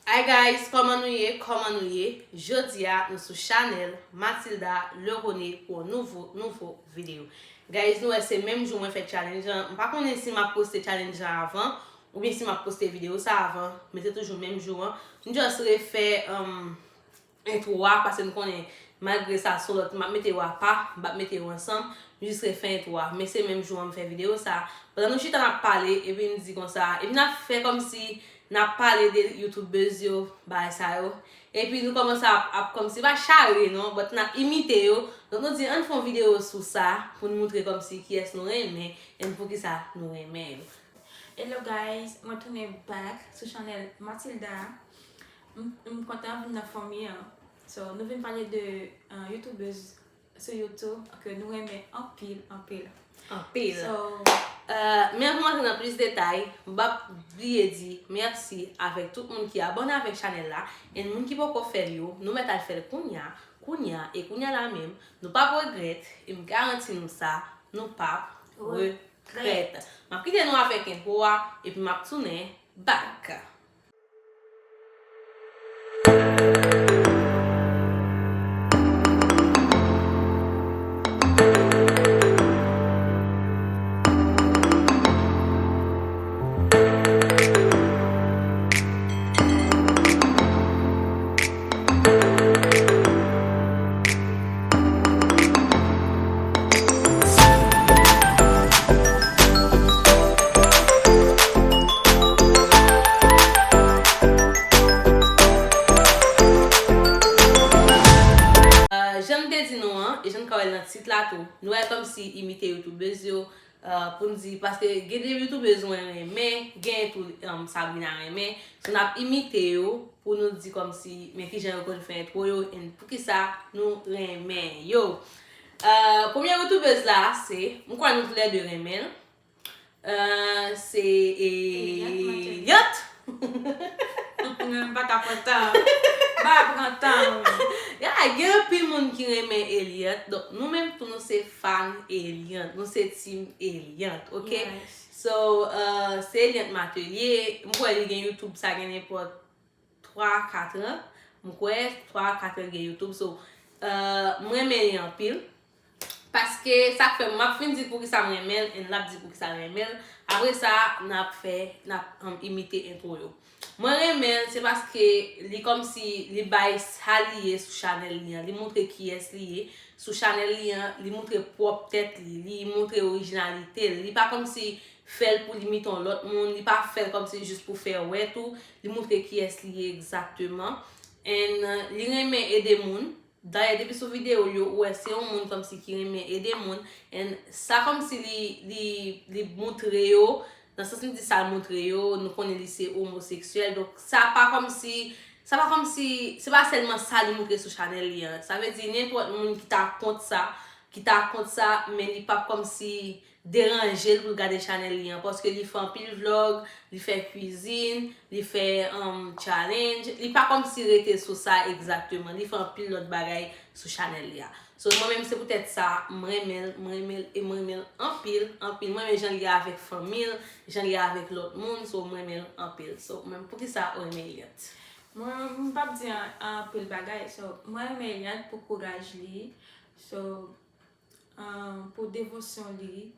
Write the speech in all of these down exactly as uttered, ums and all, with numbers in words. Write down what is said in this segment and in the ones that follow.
Hi guys, kòman nou ye? Kòman nou ye? Jodi a, nou sou chanèl Mathilda Leroné pou yon nouvo, nouvo videyo. Guys, nou wè se menm jou mwen fè challenge an. M pa konnen si m ap poste challenge an avan, oubyen si m ap poste videyo sa avan, men se toujou menm jou an. M just refè, um, entwo a, paske nou konnen, malgre sa se yon lòt, m ap mete yo apa, m p ap mete yo ansanm, m jis refè entwo a. Men se menm jou an m fè videyo sa. Pandan nou chita n ap pale, epi m di konsa, epi n ap fè kòmsi n ap pale de youtubers yo, bagay sa yo. Epi nou kòmanse ap, ap kòmsi, pa chare non, but n ap imite yo. Donk nou di, ann fè yon videyo sou sa, pou n moutre kòmsi kiyès nou renmen, and poukisa nou renmen yo. Hello guys, mwen tounen back sou chanèl Mathilda. M, m kontan vin nan fanmi an. So, nou vin pale de uh, youtubers sou YouTube ke nou renmen anpil, anpil. Anpil. So, Uh, men anvan m antre nan plis detay, m p ap bliye di mèsi avèk tout moun ki abòne avèk chanèl la, and moun ki poko fè l yo, nou mèt al fè l kounya, kounya, e kounya la menm, nou p ap regrèt, e m garanti nou sa, nou p ap regrèt. M ap kite nou avèk entwo a, epi m ap tounen back. Jan m te di nou an, e jan n ka wè l nan tit la tou, nou wè kòmsi imite youtubers yo, pou n di, paske gen de youtubers mwen renmen, gen tou Sabrina renmen, so n ap imite yo pou nou di kòmsi men kijan yo konn fè entwo yo, and poukisa nou renmen yo. Premye youtubers la se, m kwè nou toulède renmen l, se Eliante. Mwen pa ka pran tan. Pa pran tan. Ya, gen anpil moun ki renmen Eliante. Donk nou menm tou nou se fan Eliante. Nou se team Eliante, ok? So, se Eliante Matelier. M kwè li gen YouTube sa gen nenpòt twa, kat an. M kwè twa, kat an gen YouTube. So, mwen renmen li anpil. Paske sa k fè m ap fin di l poukisa m renmen l, and l ap di poukisa l renmen l. Apre sa, n ap fè, n ap imite entwo yo. Mwen renmen l, se paske li kòmsi li bay sa li ye sou chanèl li an. Li moutre kiyès li ye sou chanèl li an. Li moutre pwòp tèt li. Li moutre orijinalite l. Li pa kòmsi fè l pou l imite yon lòt moun. Li pa fè l kòmsi jis pou fè wè tou. Li moutre kiyès li ye egzakteman. And li renmen ede moun. Dayè depi sou videyo l yo, ou wè se yon moun kòmsi ki renmen ede moun. And sa kòmsi li, li, li moutre yo, nan sans m di sa l moutre yo, nou konnen li se omoseksyèl. Donk sa pa kòmsi, sa pa kòmsi, se pa sèlman sa li moutre sou chanèl li an. Sa vle di nenpòt moun ki ta kont sa, ki ta kont sa, men li p ap kòmsi deranje l pou l gade chanèl li an, paske li fè anpil vlog, li fè kwizin, li fè challenge. Li pa kòmsi rete sou sa egzakteman. Li fè anpil lòt bagay sou chanèl li a. So mwen menm se poutèt sa m renmen l, m renmen l e m renmen l anpil, anpil. M renmen jan l ye avèk fanmi l, jan l ye avèk lòt moun, so m renmen l anpil. So mwen poukisa ou renmen Eliante? Mwen m p ap di anpil bagay. So mwen renmen Eliante pou kouraj li. So pou devosyon li,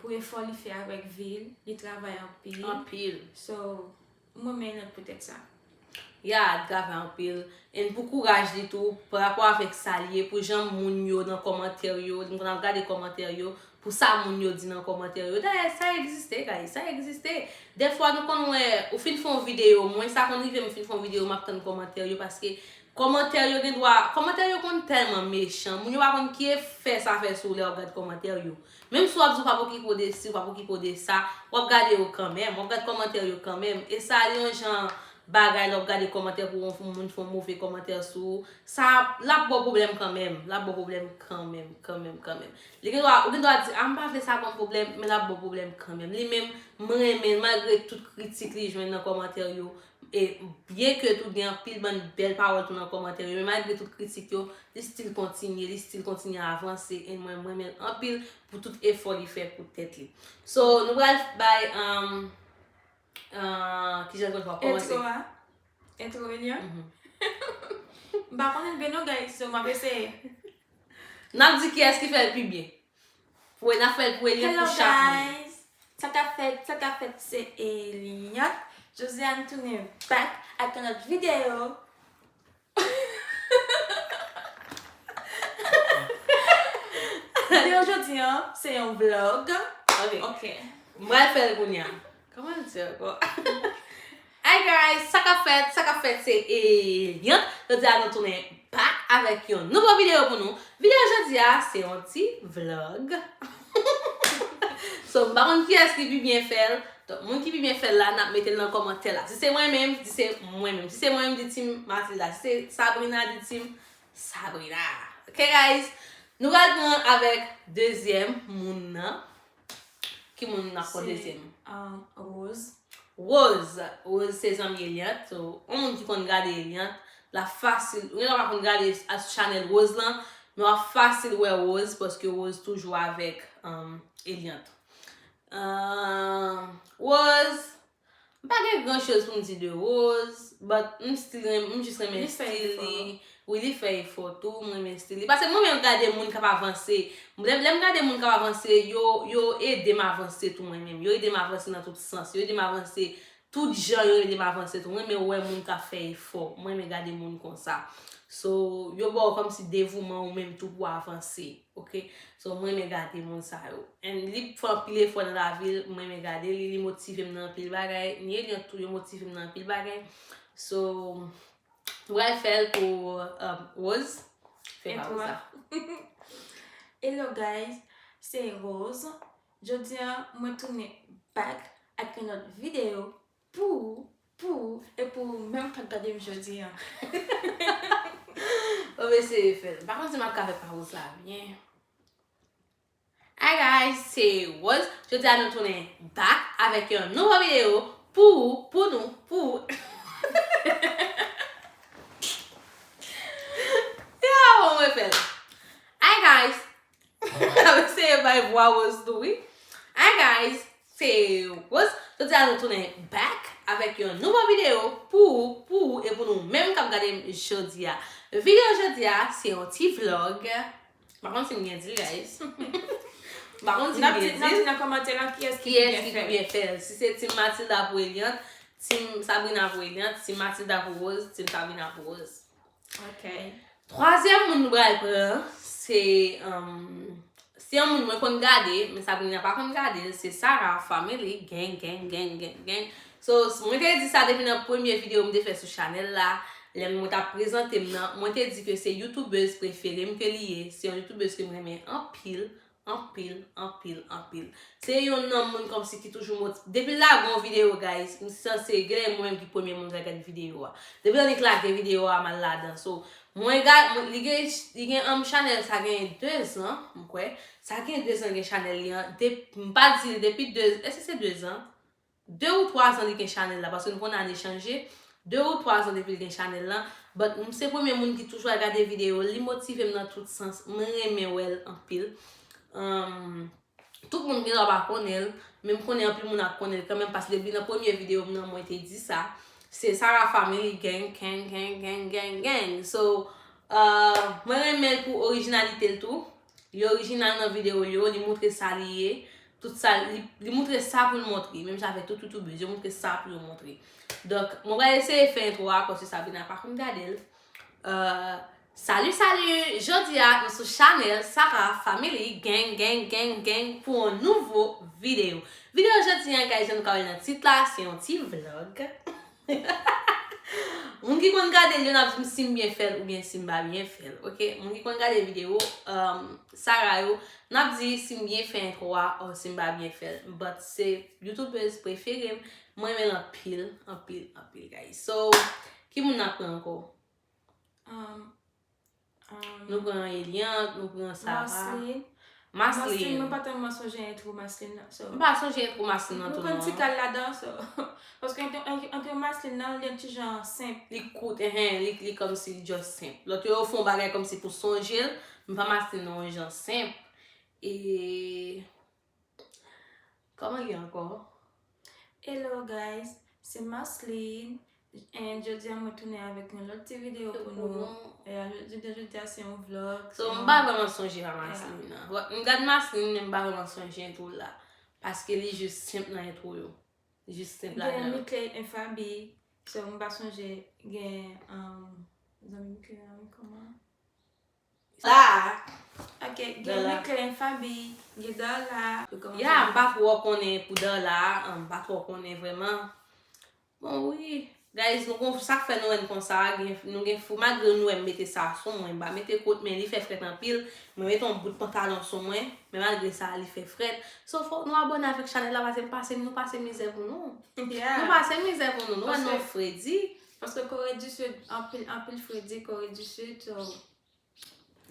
pou efò li fè avèk vi l, li travay anpil. Anpil. So, m renmen Eliante poutèt sa. Ya, li travay anpil. And pou kouraj li tou, parapò avèk sa l ye, pou jan moun yo nan kòmantè yo, m konn ap gade kòmantè yo, pou sa moun yo di nan kòmantè yo. Dayè, sa egziste, guys, sa egziste. Dèfwa nou konn wè, ou fin fè yon videyo, mwen sa konn rive m fin fè yon videyo, m ap tann kòmantè yo, paske Kòmantè yo gen dwa, kòmantè yo konn tèlman mechan, moun yo pa konn ki efè sa fè sou ou lè w ap gad kòmantè yo. Menm si w ap di w p ap okipe w de si, w p ap okipe w de sa, w ap gade yo kanmenm, w ap gad kòmantè yo kanmenm. E sa li yon jan bagay lè w ap gade kòmantè pou yon moun fè yon move kòmantè sou ou, sa l ap ba w pwoblèm kanmenm, l ap ba w pwoblèm kanmenm, kanmenm, kanmenm. Li gen dwa, ou gen dwa di, a m pa vle sa ban m pwoblèm, men l ap ba w pwoblèm kanmenm. Li menm, m renmen l malgre tout kritik li jwenn nan kòmantè yo. E byenke tou gen anpil bann bèl pawòl tou nan kòmantè yo, men malgre tout kritik yo, li still kontinye, li still kontinye avanse, e mwen, mwen renmen l anpil pou tout efò li fè pou tèt li. So, nou pral bay, um, uh, kijan l konn fè kòmanse? Entwo a. Entro Eliante? Mhm. M pa konnen l byen non, guys, so m ap eseye. N ap di kiyès ki fè l pi byen. Pou n ap fè l pou Eliante Hello, pou chak moun. Guys. Sa k ap fèt, sa k ap fèt, se Eliante. Jodi a nou tounen back ak yon lòt videyo. Videyo jodi an, se yon vlog. Ok. Ok. M pral fè l kounye a. Kòman l di ankò? Hey guys, sa k ap fèt, sa k ap fèt se Eliante. Jodi a nou tounen back avèk yon nouvo videyo pou nou. Videyo jodi a se yon ti vlog. So, m pa konn kiyès ki pi byen fè l. Donk, moun ki pi byen fè l la, n ap mete l nan kòmantè la. Si se mwen menm, di se mwen menm. Si se mwen menm, di Team Matilda. Si se Sabrina, di Team Sabrina. Ok, guys? Nou pral pran avèk dezyèm moun nan. Ki moun n ap pran dezyèm? Um, Rose. Rose. Rose se zanmi Eliante. So, yon moun ki konn gade Eliante, l ap fasil. Ou gen lè w pa konn gade a sou chanèl Rose lan, men w ap fasil wè Rose paske Rose toujou avèk um, Eliante. Uh, Rose, m pa gen gran choz pou m di de Rose, but m still renmen, m jis renmen Li fè stil efò. Li. Wi, li fè efò tou, m renmen stil li. Paske mwen menm gade moun k ap avanse. Lè, lè m gade moun k ap avanse, yo, yo ede m avanse tou mwen menm. Yo ede m avanse nan tout sans. Yo ede m avanse tout jan, yo ede m avanse tou. Mwen renmen wè moun k ap fè efò. Mwen renmen gade moun konsa. So, yo ba w kòmsi devouman ou menm tou pou w avanse. Ok? So, mwen renmen gade moun sa yo. And li fè anpil efò nan lavi l, mwen renmen gade li, li motive m nan anpil bagay. Ni Eliante tou, yo motive m nan anpil bagay. So, nou pral fè l pou um, Rose. Fè pa Entro Rose a. la. Hello guys, se Rose. Jodi a, mwen tounen back ak yon lòt videyo pou, pou, e pou menm k ap gade m jodi a. Bon, m eseye fè l. M pa konn si m ap ka fè pa Rose la byen. Hi guys, se Rose. Jodi a nou tounen back avèk yon nouvo videyo pou, pou nou, pou. Ya, bon, mwen fè l. Hi guys. M ap eseye bay vwa Rose tou, wi. Hi guys, se Rose. Jodi a nou tounen back avèk yon nouvo videyo pou, pou, e pou nou menm k ap gade m jodi a. Videyo jodi a, se yon ti vlog. M pa konn si m byen di l, guys. M pa konn si N m ap di, byen n ap di di l. Nan kòmantè la kiyès ki Kiyès byen ki fè. Byen fè l? Si se Team Matilda pou Eliante, Team Sabrina pou Eliante, Team Matilda pou Rose, Team Sabrina pou Rose. Ok. Twazyèm moun nou pral pran, se um, se yon moun mwen konn gade, men Sabrina pa konn gade l, se Sarah Family, gang, gang, gang, gang, gang. So, mwen te di sa depi nan premye videyo m te fè sou chanèl la, lè mwen t ap prezante m nan, mwen te di ke se youtubèz prefere m ke li ye, se yon youtubèz ke m renmen anpil, anpil, anpil, anpil. Se yonn nan moun kòmsi ki toujou moti-, depi l lage yon videyo, guys, m sanse genlè mwen menm ki premye moun k ap gade videyo a. Depi l annik lage videyo a, m al ladan. So, mwen gade, mwen, li gen, li gen um, chanèl sa gen de zan, m kwè. Sa gen de zan gen chanèl li an. De, m pa di l depi de, èske se de zan? De ou twa zan li gen chanèl la, paske nou konn ane chanje. De ou twa zan depi l gen chanèl la. But m se premye moun ki toujou al gade videyo l, li motive m nan tout sans. Mwen renmen wè l anpil. Um, tout moun gen dwa pa konnen l, men m konnen anpil moun ap konnen l kanmenm, paske depi nan premye videyo m nan, mwen te di sa. Se Sarah Family gang, gang, gang, gang, gang, gang. So, uh, mwen renmen l pou orijinalite l tou. Li orijinal nan videyo l yo, li moutre sa li ye, tout sa, li, li moutre sa pou l montre, menm jan avèk tout youtubèz, yo moutre sa pou yo montre. Donk, mwen pral eseye fè entwo a, paske Sabrina pa konn gade l. Euh, salut, salut! Jodi a, nou sou chanèl Sarah Family, gang, gang, gang, gang, pou yon nouvo videyo. Videyo jodi a, guys, jan nou ka wè l nan tit la, se yon ti vlog. Moun ki konn gade l yo, n ap di m si m byen fè l oubyen si m pa byen fè l, ok? Moun ki konn gade videyo, um, Sarah yo, n ap di si m byen fè entwo a, or si m pa byen fè l. But se youtubèz prefere m, mwen renmen l anpil, anpil, anpil, guys. So, ki moun n ap pran ankò? Um, um, Nou pran Eliante, nou pran Sarah. Marceline. Marceline. Marceline, mwen pa tèlman sonje entwo Marceline nan. So, M pa sonje entwo Marceline nan nou tou pran non. Ti Kal ladan, so. Paske entwo, entwo, entwo Marceline nan, li ti jan senp. Li kout, enhen, li, li kòmsi just senp. Lòt yo, yo fè yon bagay kòmsi pou sonje l, m pa Marceline nan yon jan senp. E kòman li ankò? Hello guys, se Marceline. And jodi a mwen tounen avèk yon lòt ti videyo pou nou. Yeah, jodi, jodi a se yon vlog. So, m pa vrèman sonje pa Maslin nan. M gad Maslin, men m pa vrèman sonje tou la. Paske li jis senp nan entwo yo. Li jis senp ladan yo. Gen Mickley and Faby. So, m pa sonje gen um, zanmi Mickley an, kòman? Sa. Ok, gen Mickley and Faby, gen Darla. Ya, m pa twò konnen pou Darla, m pa twò konnen vrèman. Bon, wi. Guys, nou konn sa k fè nou wè n konsa, nou gen fou, malgre nou wè m mete sa sou mwen, m pa mete kot, men li fè frèt anpil. Mwen mete yon bout pantalon sou mwen, men malgre sa, li fè frèt. So, fòk nou abòne avèk chanèl la, paske m pase, nou pase mizè pou nou. Nou pase mizè pou nou, nou wè nou fredi. Paske Kore di Sid, anpil, anpil fredi Kore di Sid, so.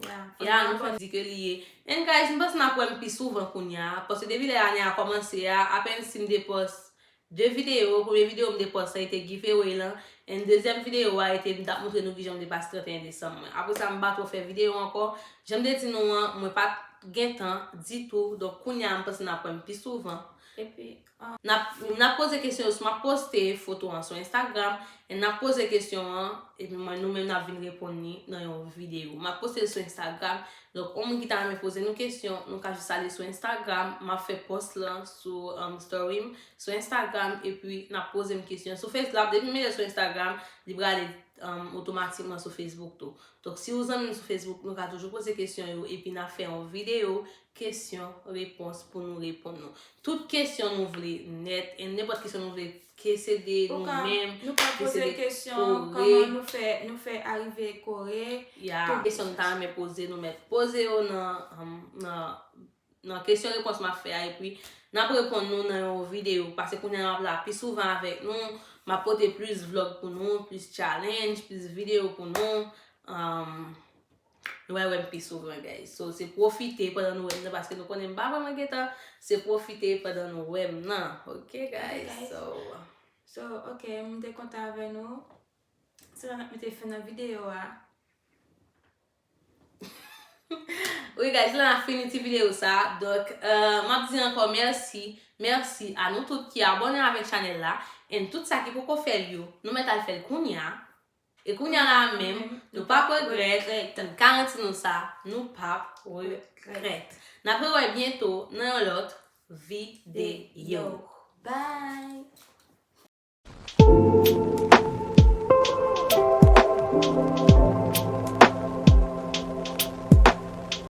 Ya, nou fè di ke li ye. And guys, m panse n ap wè m pi souvan kounye a. Paske depi lè ane a kòmanse a, apèn si m te pòs de videyo, premye videyo m te pòs la, se te giveaway lan. And dezyèm videyo a, se te m t ap montre nou kijan m te pase trannteyen desanm mwen. Apre sa, m pa twò fè videyo ankò. Jan m te di nou an, mwen pa t gen tan ditou. Donk, kounye a, m panse n ap wè m pi souvan. Epi, N ap, n ap poze kesyon yo, si m ap poste foto an sou Instagram, e n ap poze kesyon an, epi mwen, nou menm n ap vin reponn li nan yon videyo. M ap poste l sou Instagram, donk, yon moun ki ta renmen poze nou kesyon, nou ka jis ale sou Instagram, m ap fè pòs lan sou um, story m, sou Instagram, epi n ap poze m kesyon. Sou Facebook, depi m mete l sou Instagram, li prale um, otomatikman sou Facebook tou. Donk, si ou zanmi m sou Facebook, nou ka toujou poze kesyon yo, epi n ap fè yon videyo kesyon, repons pou nou reponn nou. Tout kesyon nou vle nèt, e nenpòt kesyon nou vle ke se de nou menm, nou ka poze kesyon kòman nou fè nou fè arive Kore. Ya, kesyon nou ta renmen poze, nou mèt poze yo nan nan nan kesyon repons m ap fè a, epi n ap reponn nou nan yon videyo, paske kounye a m ap la pi souvan avèk nou, m ap pote plis vlog pou nou, plis challenge, plis videyo pou nou. Um, Nou va wè m pi souvan, guys. So, se pwofite pandan nou wè m nan, paske nou konnen m pa vrèman gen tan. Se pwofite pandan nou wè m nan. Ok, guys? So, so, ok, m te kontan avè nou. Se la n ap mete fen nan videyo a. Wi, guys, la n ap fini ti videyo sa. Donk, uh, m ap di ankò mèsi. Mèsi a nou tout ki abòne avèk chanèl la. And tout sa ki poko fè l yo, nou mèt al fè l kounye a. E kounye a la menm, nou p ap regrèt, m garanti nou sa, nou p ap regrèt. N ap rewè byento nan yon lòt videyo. Bye!